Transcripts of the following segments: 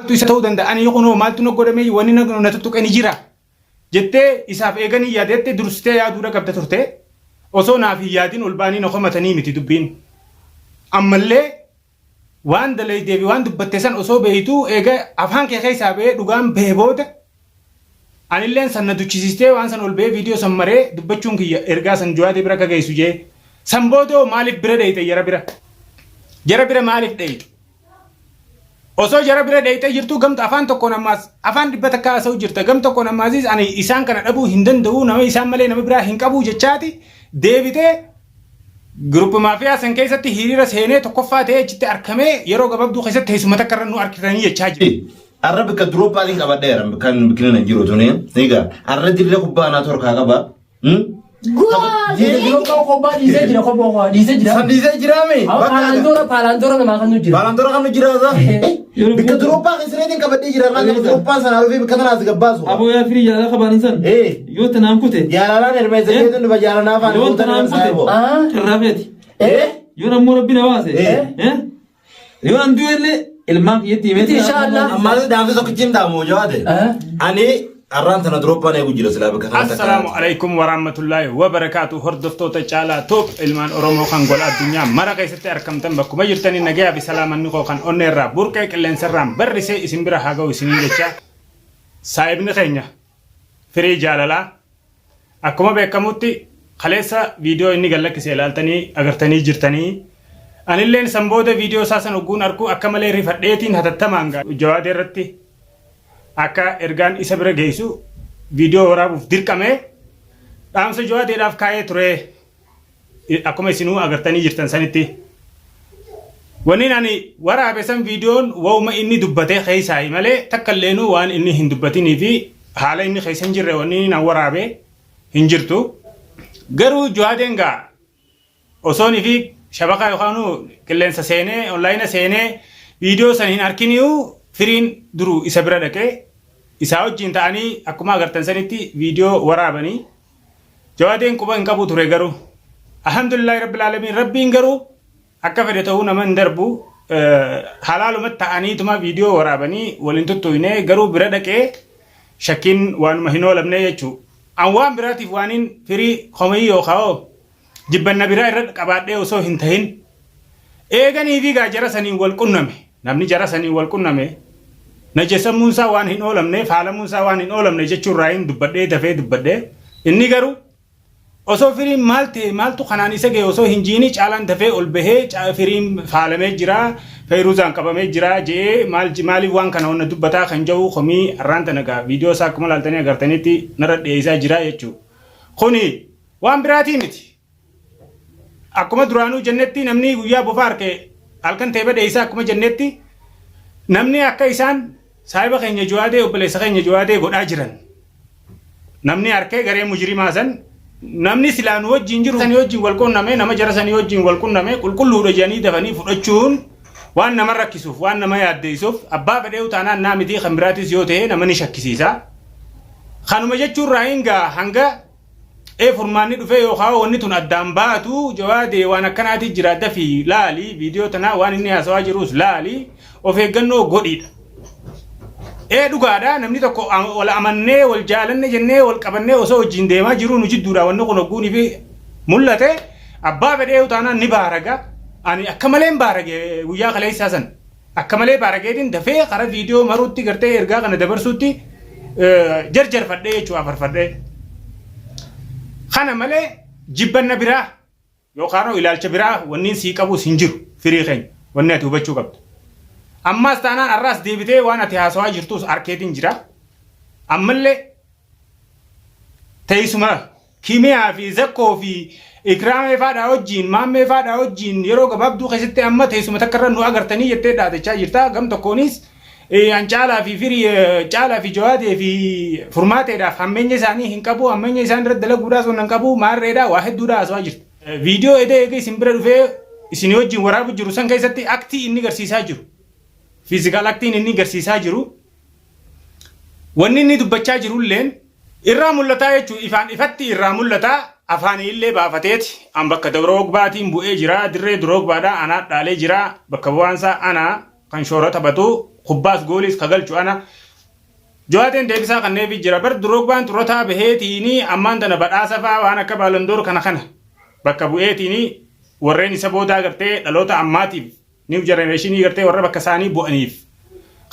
Maaltu isa ta'uu danda'a? Ani kunoo maaltu na godhame wanni na tuttuqe ni jira jettee isaaf eeganii yaadette dursitee yaaduudha qabda turte. Osoo naaf hin yaadin ol ba'anii na komatanii miti dubbiin. Ammallee waan dalaydee fi waan dubbatte san osoo beeytuu eega afaan kee keessaa ba'ee dhugaan bahe booda anilleen san na duchisiistee waan san ol ba'ee viidiyoo san maree dubbachuun kiyya ergaa san Jawaadee bira akka geessu jee. San booda hoo maaliif bira dheeyxe jara bira? Jara bira maaliif dheeyxe? Osoo jara bira dheeyxee jirtuu gamta afaan tokkoon ammaas afaan 100 haasa'u jirta. Gam tokkoon ammaasis ani isaan kana dhabuu hin danda'u nama isaan malee nama biraa hin qabu jechaati deebitee Group maafiyaa san keessatti hiriira seenee tokkoffaa ta'ee achitti arkamee yeroo gabaabduu keessatti teessuma takka irra nu arkitanii jechaa jira. Arra bikka durooppaatiin qabadheera kan bikkina nan jiru tuni. Egaa arra dirree kubbaa anaa torkaa qaba. Dirree kubbaa dhiisee jira kophoo dhiisee jira. San dhiisee jiraame. Paalaandoora paalaandoora namaa kan nu jira. Paalaandoora kan nu jira isaa. Bikka durooppaa keessaniitiin qabadhee jira. Arraan kana durooppaan sanaa dhufee bikka tanaas gabbaasu. Aboo yaa firii jaalala qabaan san. Yoo tanaan kute. Jaalalaan hermeessa keetiin dhufa jaalanaa afaan Yoo tanaan kute. Irraa feeti. Yoo ammoo rabbi na baase. Yoo an du'ellee ilmaan kiyyatti himee. Inshaallah. Ammaas dhaamsa tokkichi hin dhaamu jawaate. Ani arraan tana durooppaan eegu jira silaa bikka tana takka. Assalaamu alaikum warahmatullaahi wabarakaatu hordoftoota caalaa tuub ilmaan Oromoo kan gola addunyaa mara keessatti argamtan bakkuma jirtanii nagayaa fi salaamanni koo kan onnee irraa burqee qilleensarraan barrisee isin bira haa ga'u isiniin jecha saahibni keenya firii jaalalaa akkuma beekamutti kaleessa viidiyoo inni gallakkise ilaaltanii agartanii jirtanii anilleen san booda viidiyoo isaa san ogguun arkuu akka malee rifadheetiin hatattamaan jawaadee irratti akka ergaan isa bira geessu viidiyoo waraabuuf dirqame dhaamsa jawaadeedhaaf kaa'ee ture akkuma isinuu agartanii jirtan sanitti. Wanni ani waraabe san viidiyoon wauma inni dubbate keessaayi malee takka illeenuu waan inni hin dubbatinii fi haala inni keessa hin jirre wanni inni waraabe hin jirtu. Garuu Jawaadeen gaa osoon fi shabakaa yookaan qilleensa seenee onlaayina seenee viidiyoo san hin arkiniyuu firiin duru isa bira dhaqee isaa wajjin ta'anii akkuma agartan sanitti viidiyoo waraabanii Jawaadeen quba hin qabu ture garuu. Alhamdulillahi rabbil aalamiin rabbiin garuu akka fedhe ta'uu nama hin darbu halaalumatti ta'aniituma viidiyoo waraabanii waliin tuttuqne garuu bira dhaqee shakkiin waanuma hin oolamne jechuu. An waan biraatiif waaniin firii komii yookaan jibbanna biraa irra qabaadhee osoo hin tahin eeganii fi gaa jara saniin wal qunname namni jara saniin wal qunname najasammuun isaa waan hin oolamne faalamuun isaa waan hin oolamne jechuun hin dubbadhee dafee dubbadhee inni garuu osoo firiin maal ta'e maaltu kanaan isa ga'e osoo hin jiini caalaan dafee ol bahee firiin faalamee jira feeruzaan qabamee jira je'ee maaliif waan kana wanna dubbataa kan jedhu komii har'aan tana gaa viidiyoo isaa akkuma laaltanii agartanitti narra dhiyeessaa jira jechuudha. Kuni waan biraatii miti. Akkuma duraanuu jennetti namni guyyaa bofa arke halkan ta'e badheessa akkuma jennetti namni akka isaan saahiba keenya Jawaadee obboleessa keenya Jawaadee godhaa jiran namni arkee garee mujrimaa san namni silaa nu wajjin jiru sanii wajjin wal qunname nama jara sanii wajjin wal qunname qulqulluudha jedhanii dafanii fudhachuun waan nama rakkisuuf waan nama yaaddeessuuf abbaa fedhee utaanaan naa miti kan biraatis yoo ta'e nama ni shakkisiisa. Kanuma jechuun raayin gaa hanga furmaanni dhufee yookaan wanni tun addaan baatu Jawaadee waan akkanaati jira dafii laali viidiyoo tanaa waan inni haasawaa jirus laali of eeggannoo godhiidha. Dhugaadha namni tokko wal amannee wal jaalanne jennee wal qabannee osoo wajjin deemaa jiruu nu jidduudha wanni kun hogguunii fi mul'ate abbaa fedhee utaanaan ni baaraga ani akka malee hin baarage guyyaa kaleessaa san. Akka malee baarageetiin dafee karaa viidiyoo maruutti gartee ergaa kana dabarsuutti jarjarfadhee jechuudha afarfadhee. Kana malee jibbanna biraa yookaan ilaalcha biraa wanni sii qabus hin jiru firii keenya wanni ati hubachuu qabdu. Ammaas taanaan har'aas deebitee waan ati haasawaa jirtus arkeetiin jira. Ammallee teessuma Kimiyaa fi Zakkoo fi Ikraamee faadhaa wajjiin Maammee faadhaa wajjiin yeroo gabaabduu keessatti amma teessuma takka irra nu agartanii jettee dhaadachaa jirta. Gam tokkoonis an caalaa fi firii caalaa fi jawaadee fi furmaateedhaaf hammeenya isaanii hin qabu hammeenya isaan irra dalaguudhaas waan hin qabu maarreedha waa hedduudha haasawaa jirta. Viidiyoo edee eega isin bira dhufee isin wajjin waraabu jiru san keessatti aktii inni garsiisaa jiru. Fiizikaal aktiin inni garsiisaa jiru. Wanni inni dubbachaa jirulleen irraa mul'ataa jechuun ifaan ifatti irraa mul'ataa afaanii illee baafateeti an bakka Droogbaatiin bu'ee jira dirree Droogbaadha anaa dhaalee jira bakka bu'aansaa ana kan shoora taphatu Kubbaas gooliis ka galchu ana. Jo'aateen deebisaa kanneefi jira. Bar Droogbaan xurataa baheetiini ammaan tana badhaasa fa'aa waan akka Ballon d'Or kana kana bakka bu'eetiini warreen isa boodaa gartee dhaloota ammaatiif, new generation gartee warra bakka isaanii bu'aniif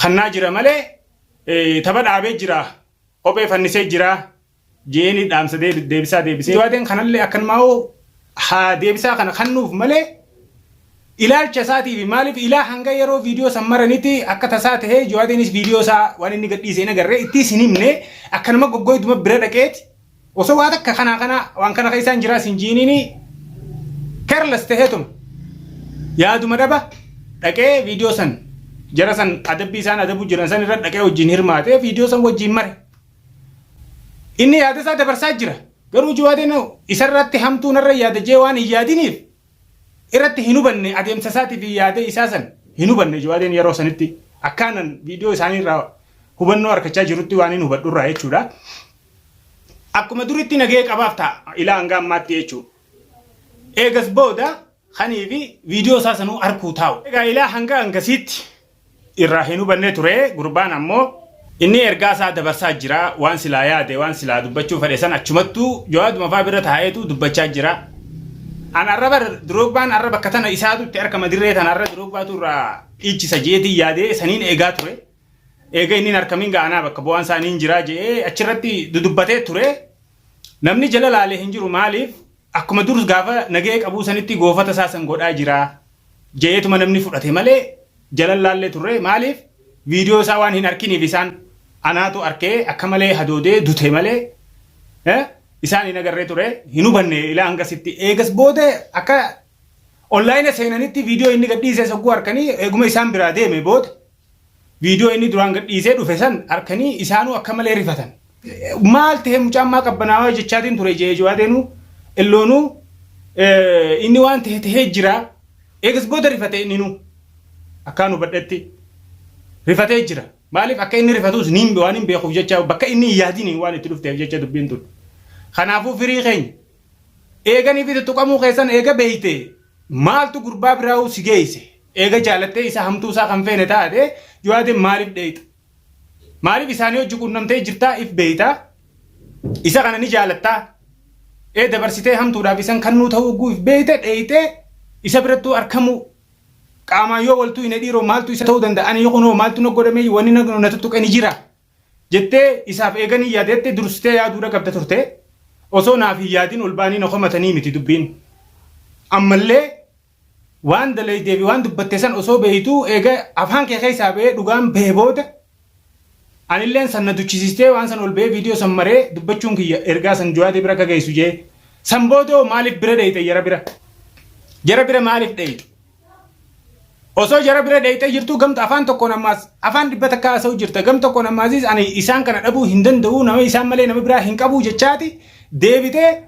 kannaa jira malee tapha dhaabee jira, kophee fannisee jira jeeni dhaamsa deebisaa deebisee. Jo'aateen kanallee akkanumaa haa deebisaa kana kannuuf malee ilaalcha isaatiif maaliif ilaa hanga yeroo viidiyoo san maranitti akka tasaa tahee Jo'aateenis viidiyoo isaa waan inni gadhiise hin agarree ittis hin himne. Akkanuma goggoyduma bira dhaqeeti osoo waa takka kanaa kana waan kana keessaan jiraas hin jiiniini careless taheetuma yaaduma dhaba dhaqee viidiyoo san jara san adabbii isaan adabuu jiran san irra dhaqee wajjin hirmaatee viidiyoo san wajjin mare. Inni yaada isaa dabarsaa jira. Garuu Jawaadeen isarratti hamtuu narra yaada jee waan hin yaadiniif irratti hin hubanne. Adeemsa isaatii fi yaada isaa san hin hubanne Jawaadeen yeroo sanitti, akkaanan viidiyoo isaanii irraa hubannoo harkachaa jirutti waan hin hubadhu irraa jechuudha. Akkuma duritti nagahee qabaaf ta'a ilaa hanga ammaatti jechuudha. Eegas booda kanii fi viidiyoo isaa sanuu arkuu taa'u. Egaa ilaa hanga hangasiitti irraa hin hubanne ture. Gurbaan ammoo inni ergaa isaa dabarsaa jira. Waan silaa yaade, waan silaa dubbachuu fedhe san achumattuu Jawaaduma fa'aa bira taa'eetu dubbachaa jira. An arra bar Droogbaan arra bakka tana isaatu itti argama, dirree tana arra Droogbaatu irraa dhiichisa jeetii yaadee saniin eegaa ture. Eega inni hin argamin ga'anaa bakka bu'aan isaanii hin jiraa je'ee achirratti dudubbatee ture. Namni jala laalee hin jiru. Maaliif? Akkuma dur gaafa nagahee qabuu sanitti goofata isaa san godhaa jira je'eetuma namni fudhate malee jala laallee turre. Maaliif? Viidiyoo isaa waan hin arkiniif. Isaan anaatu arkee akka malee hadoodee dute malee isaan hin agarree ture, hin hubanne ilaa hangasitti. Eegas booda akka online seenanitti viidiyoo inni gadhiisee sogguu arkanii, eeguma isaan biraa deeme booda viidiyoo inni duraan gadhiisee dhufe san arkanii isaanuu akka malee rifatan. Maal ta'e, mucaan maa qabbanaawaa jechaatiin ture jee Jawaadeenuu illoonuu inni waan ta'e tahee jira. Eegas booda rifate inninuu akkaan hubadhetti rifatee jira. Maaliif akka inni rifatus niin waan hin beekuuf jecha, bakka inni hin yaadiniin waan itti dhufteef jecha dubbiin tun. Kanaafuu firii keenya eeganii fi tuttuqamuu keessan eega beeyte, maaltu gurbaa biraa'uu si geesse? Eega jaalattee isa hamtuu isaa kan feene taate, Jawaadeen maaliif dheeyxa? Maaliif isaanii hojii quunnamtee jirtaa if beeytaa? Isa kana ni jaalattaa? Ee, dabarsitee hamtuudhaaf isan kannuu ta'uu if beeyte dheeyxee isa birattuu arkamuu qaamaan yoo waltuu hin dhiiroo maaltu isa ta'uu danda'a? Ani kunoo maaltu na godhamee, wanni na tuttuqe ni jira jettee isaaf eeganii yaadeette dursitee yaaduudha qabda turte. Osoo naaf hin yaadin ol ba'anii na komatanii miti dubbiin. Ammallee waan dalaydee fi waan dubbatte san osoo beeytuu, eega afaan kee keessaa ba'ee dhugaan bahee booda anilleen san na duchisiistee waan san ol ba'ee viidiyoo san maree dubbachuun kiyya ergaa san Jawaadee bira akka geessu jee. San boodoo maaliif bira dheeyxe jara bira? Jara bira maaliif dheeyxe? Osoo jara bira dheeyxee jirtuu gamta afaan tokkoon ammaas afaan 100 haasa'u jirta. Gam tokkoon ammaasis ani isaan kana dhabuu hin danda'u, nama isaan malee nama biraa hin qabu jechaati deebitee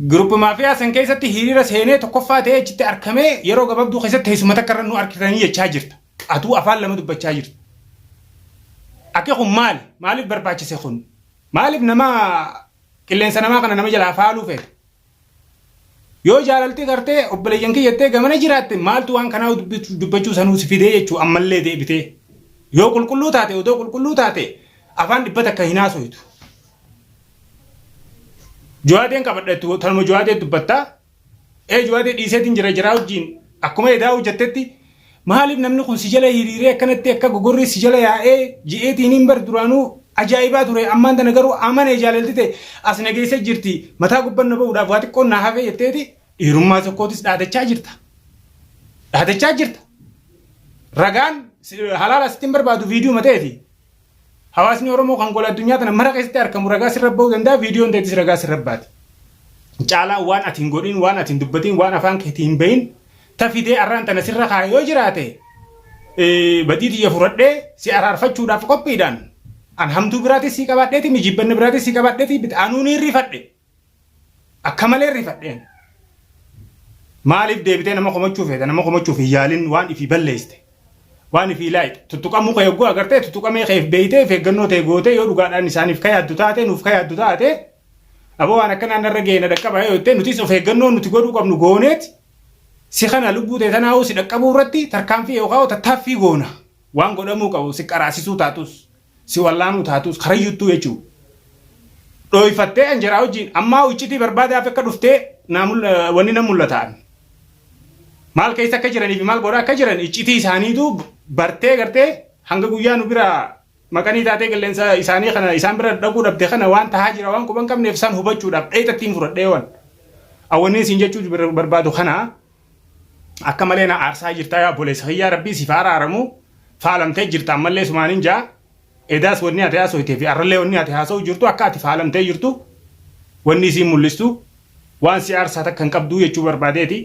group maafiyaa san keessatti hiriira seenee tokkoffaa ta'ee achitti argamee yeroo gabaabduu keessatti teessuma takka irra nu arkitanii jechaa jirta. Atuu afaan lama dubbachaa jirta. Akka kun maali? Maaliif barbaachise kun? Maaliif nama qilleensa namaa kana nama jalaa faaluu feete? Yoo jaalalti gartee obboleeyyan kiyyattee gamana jiraatte, maaltu waan kanaa dubbachuu sanuu si fidee jechuu ammallee deebitee? Yoo qulqulluu taate, odoo qulqulluu taate afaan 100 hin haasoytu. Jawaadeen qabadhetu tanuma Jawaadee dubbattaa. Ee, Jawaadee dhiiseetiin jira jiraa wajjin akkuma edaa hojjettetti maaliif namni kun si jala hiriiree akkanatti akka gogorrii si jala yaa'ee ji'eetiin hin bar duraanuu ajaa'ibaa ture. Ammaan tana garuu amanee jaalalti ta'e as na geessee jirti, mataa gubbanna ba'uudhaaf waa xiqqoon naa hafee jetteeti dhiirummaa tokkootis dhaadachaa jirta. Dhaadachaa jirta. Ragaan halaala sitti hin barbaadu, viidiyoo mateeti. Hawaasni Oromoo kan gola addunyaa tana mara keessatti argamu ragaa sirra ba'uu danda'a, viidiyoon ta'etis ragaa sirra baati. Caalaa waan ati hin godhin, waan ati hin dubbatin, waan afaan keetii hin bahin tafidee arraan tana sirra kaa'e yoo jiraate, badii tiyya fudhadhee si araarfachuudhaaf qophiidhaan. An hamtuu biraatis si qabaadheeti, mijibbanna biraatis si qabaadheeti, anuu ni rifadhe. Akka malee rifadheen. Maaliif deebitee nama komachuu feeta? Nama komachuuf hin yaalin. Waan ifii balleessite. Waan ifii laayite. Tuttuqamuu kee yogguu agartee tuttuqamee keef beeytee of eeggannoo ta'e gootee, yoo dhugaadhaan isaaniif ka yaaddu taate, nuuf ka yaaddu taate, aboo waan akkanaan narra ga'e na dhaqqaba yoo jettee, nutis of eeggannoo nuti godhuu qabnu gooneet si kana lubbuu ta'e tanaa'uu si dhaqqabuu irratti tarkaanfii yookaan tattaaffii goona. Waan godhamuu qabu si qaraasisuu taatus, si wallaanuu taatus karayyuttuu jechuudha. Dhooyfattee anjaraa wajjin ammaa iccitii barbaadaaf akka dhuftee wanni na mul'ata. Maal keessa akka jiranii fi maal godhaa akka jiran iccitii isaaniitu bartee gartee hanga guyyaa nu bira maqanii taatee qilleensa isaanii kana isaan bira dhaquu dhabde kana waan tahaa jira waan quban qabneef isaan hubachuudhaaf dheexattiin fudhadhee waan. Awwanni isin jechuu barbaadu kana akka malee na aarsaa jirtaa yaa obboleessa kiyyaa rabbii siif araaramu faalamtee jirta ammallee sumaanin jaa edaas wanni ati haasofitee fi arrallee wanni ati haasa'u jirtu akka ati faalamtee jirtu wanni isiin mul'istu waan si aarsaa takka hin qabduu jechuu barbaadeeti.